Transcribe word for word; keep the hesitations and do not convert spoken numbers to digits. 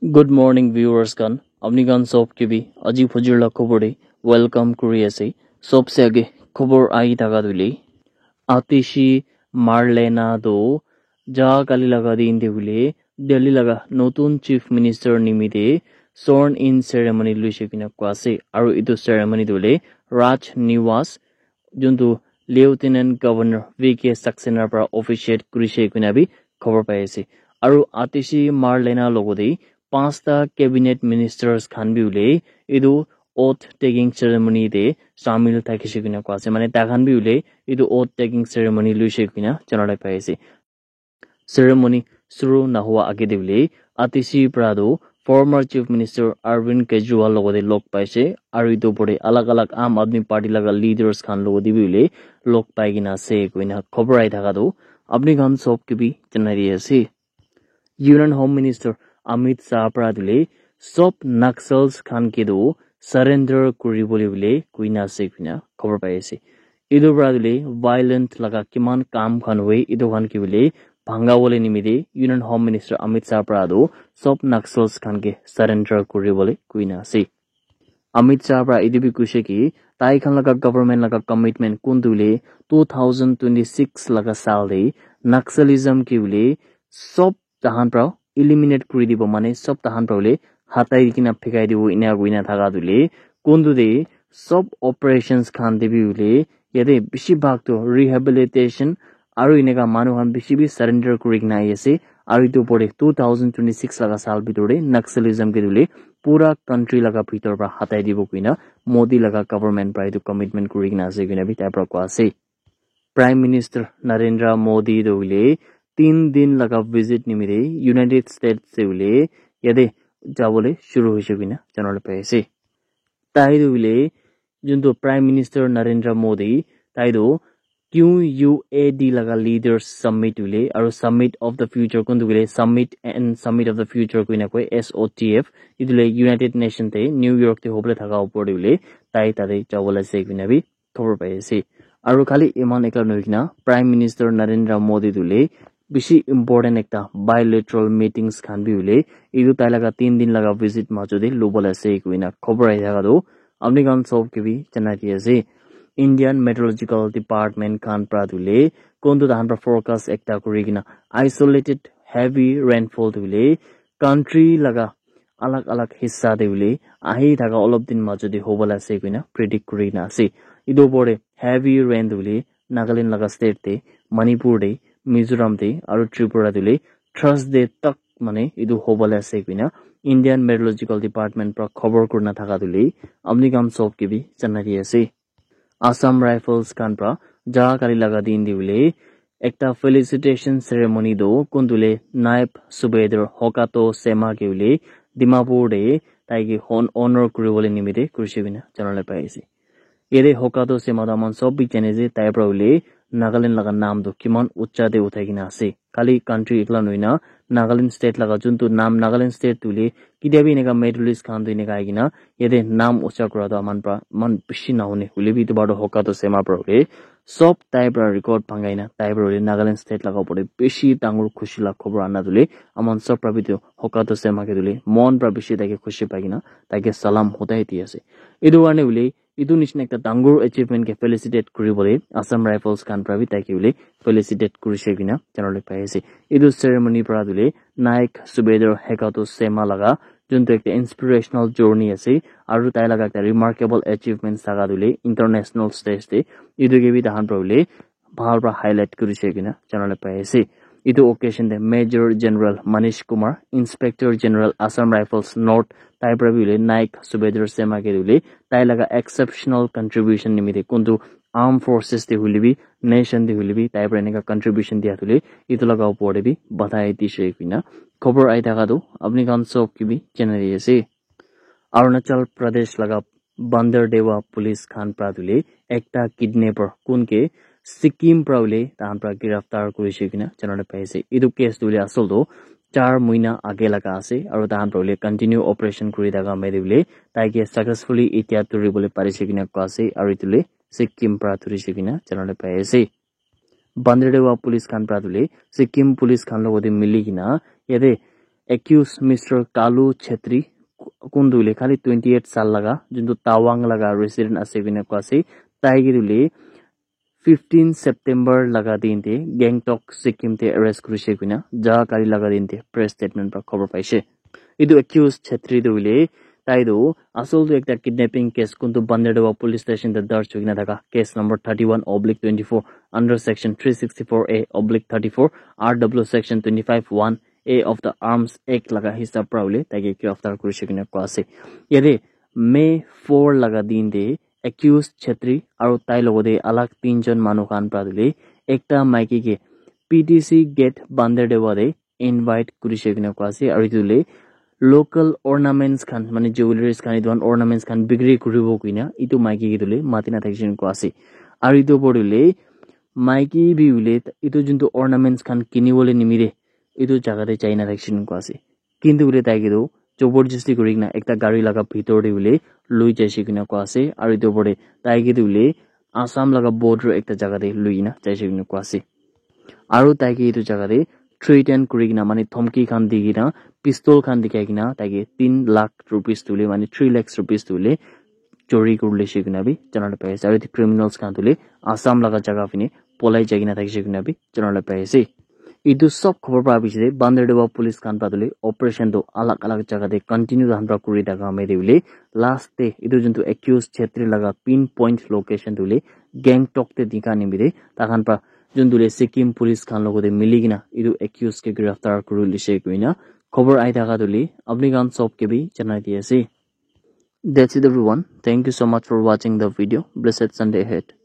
Good morning, viewers khan. Apni khan sob ke bi aji phujir la khobor de welcome kuri ase. Sobse age khobor ahi thaka tu hoile, Atishi Marlena tu ja kali laga din de hoile Delhi laga notun Chief Minister nimite sworn in ceremony luise koina koa ase. Aru etu ceremony tu hoile Raj Niwas, juntu Lieutenant Governor V K Saxena para officiate kurise koina bi khobor pai ase. Aru Atishi Marlena logode panchta cabinet ministers khan bi hoile etu oath taking ceremony te shamil thakise koina koa ase. Mane tai khan bi hoile etu oath taking ceremony luise koina janala pai ase. Ceremony shuru nahua age te hoile Atishi para tu former Chief Minister Arvind Kejriwal logode log paise, aru etu opor te alag alag Aam Aadmi Party laga leaders khan logode bi hoile log pai kena ase koina khobor ahi thaka tu apni khan sob ke bi janai di ase. Union Home Minister Amit Shah para tu hoile sob Naxals khan ke tu surrender kuri bole hoile koina ase koina khobor pai ase. Etu para tu hoile violent laga kiman kam khan hoi etu khan ke hoile bhanga bole nimite Union Home Minister Amit Shah para tu sob Naxals khan ke surrender kuri bole koina ase. Amit Shah para etu bi koise ki tai khan laga government laga commitment kun tu hoile two thousand twenty-six laga saal te Naxalism ke hoile sob tahan para eliminate kuri dibo, mane sob tahan para hoile hatai kena phekai dibo ena koina thaka tu hoile kun tu te sob operations khan te bi hoile yate bishi bhag tu rehabilitation aru eneka manu khan bishi bi surrender kuri kena ahi ase. Aru etu opor te two thousand twenty-six laga saal bitor te Naxalism ke tu hoile pura country laga bitor para hatai dibo koina Modi laga government para etu commitment kuri kena ase koina bi tai para koa ase. Prime Minister Narendra Modi tu hoile tin din laga visit nimite United States te hoile yate jabole shuru hoise koina janala pai ase. Tai tu hoile juntu Prime Minister Narendra Modi, tai tu Q U A D laga leaders summit hoile aru Summit of the Future kun tu hoile Summit and Summit of the Future koina koi, S O T F, etu le United Nation te New York te hobole thaka opor te hoile tai tate jabole ase koina bi khobor pai ase. Aru khali eman ekla nohoi kena Prime Minister Narendra Modi tu hoile bishi important ekta bilateral meetings khan bi hoile etu tai laga tin din laga visit majo te lobole ase koina khobor ahi thaka tu apni khan sob ke bi janai di ase. Indian Meteorological Department khan para tu hoile kun tu tahan para forecast ekta kuri kena isolated heavy rainfall tu hoile country laga alag alag hissa te hoile ahi thaka olop din majo te hobole ase koina predict kuri kena ase. Etu opor te heavy rain tu hoile Nagaland laga state te, Manipur te, Mizoram te aru Tripura te hoile Thursday tak mane etu hobole ase koina Indian Meteorological Department para khobor kurina thaka tu hoile apni khan sob ke bi janai di ase. Assam Rifles khan para ja kali laga din te hoile ekta felicitation ceremony tu kun tu hoile Naib Subedar Hokato Sema ke hoile Dimapur te tai ke hon-, honor kuri bole nimite kurise koina janala pai ase. Yate Hokato Sema tu aman sob bi jane ase, tai para hoile Nagaland laga naam tu kiman ucha te uthai kena ase. Khali country ekla nohoi na Nagaland state laga juntu naam Nagaland state tu hoile ketia bi eneka Middle East khan tu eneka ahi kena yate naam ucha kura tu aman para eman bishi nahune, hoile bi etu bar tu Hokato Sema para hoile sob tai para record bhangai na tai para hoile Nagaland state laga opor te bishi dangor khushi la khobor ana tu hoile aman sob para bi tu Hokato Sema ke tu hoile mon para bishi tai ke khushi pai kena tai ke salam hotai di ase. Etu karne hoile etu nishina ekta dangor achievement ke felicitate kuri bole Assam Rifles khan para bi tai ke hoile felicitate kurise koina janala pai ase. Etu ceremony para tu hoile Naik Subedar Hokato Sema laga juntu ekta inspirational journey ase aru tai laga ekta remarkable achievements thaka tu hoile international stage te etu ke bi tahan para hoile bhal para highlight kurise koina janala pai ase. Etu occasion te Major General Manish Kumar, Inspector General Assam Rifles North, tai para bi hoile Naik Subedar Sema ke hoile tai laga exceptional contribution nimite kuntu armed forces te hoile bi, nation te hoile bi tai para eneka contribution dia tu hoile etu laga opor te bi batai dise koina khobor ahi thaka tu apni khan sob ke bi janai di ase. Arunachal Pradesh laga Bandardewa police khan para tu hoile ekta kidnapper kun ke Sikkim para hoile tahan para giraftar kurise koina janala pai ase. Etu case tu hoile asol tu char mohina age laga ase aru tahan para hoile continue operation kuri thaka time te hoile tai ke successfully etia dhuri bole parise koina koa ase aru etu hoile Sikkim para dhurise koina janala pai ase. Bandardewa police khan para tu hoile Sikkim police khan logote mili kena yate accused Mister Kalu Chetri, kuntu hoile khali twenty eight sal laga, juntu Tawang laga resident ase koina koa ase, tai ke hoile fifteen September laga din te Gangtok, Sikkim te arrest kurishe koina jaga kali laga din te press statement pra khobor paishe. Etu accused Chetri tu hoile, tai tu asol tu ekta kidnapping case kuntu Bandardewa police station te darj hoikena thaka case number thirty one oblique twenty four under section three sixty four A oblique thirty four R W section twenty five one A of the Arms Act laga hisab pra hoile tai ke giraftar kurishe koina koa ase. Yate May four laga din te accused Chetri aru tai logote alag tinjon manu khan pra hoile ekta maiki ke P T C gate Bandardewa te invite kurishe koina koa ase, aru etu hoile local ornaments khan, mane jewelries khan, etu khan ornaments khan bikri kuribo koina etu maiki ke hoile mati na thakishe koina koa ase. Aru etu opor te hoile maiki bi hoile etu juntu ornaments khan kinibole nimite etu jaga te jai na thakishe koina koa ase. Kintu hoile tai ke tu jabardasti kuri kena ekta gari laga bhitor te hoile loi jaise koina koa ase, aru etu opor te tai ke tu hoile Assam laga border ekta jaga te loi kena jaise koina koa ase. Aru tai ke etu jaga te threaten kuri kena, mane dhamki khan di kena, pistol khan dikhai kena tai ke tin lakh rupees tu hoile, mane three lakhs rupees tu hoile chori kuri lise koina bi jana laga pai ase. Aru etu criminals khan tu hoile Assam laga jaga phane polai jai kena thakishe koina bi jana laga pai ase. Etu sob khobor pa bishi de Bandardewa police khan pa tu hoile operation tu alag alag jaga te continue tahan pra kuri thaka time te hoile last te etu juntu accused Chetri laga pin point location tu hoile Gangtok te dikha nimite takhan pra juntu hoile Sikkim police khan logote mili kena etu accused ke giraftar kuri lise koina khobor ahi thaka tu hoile apni khan sob ke bi janai di ase. That's it everyone. Thank you so much for watching the video. Blessed Sunday ahead.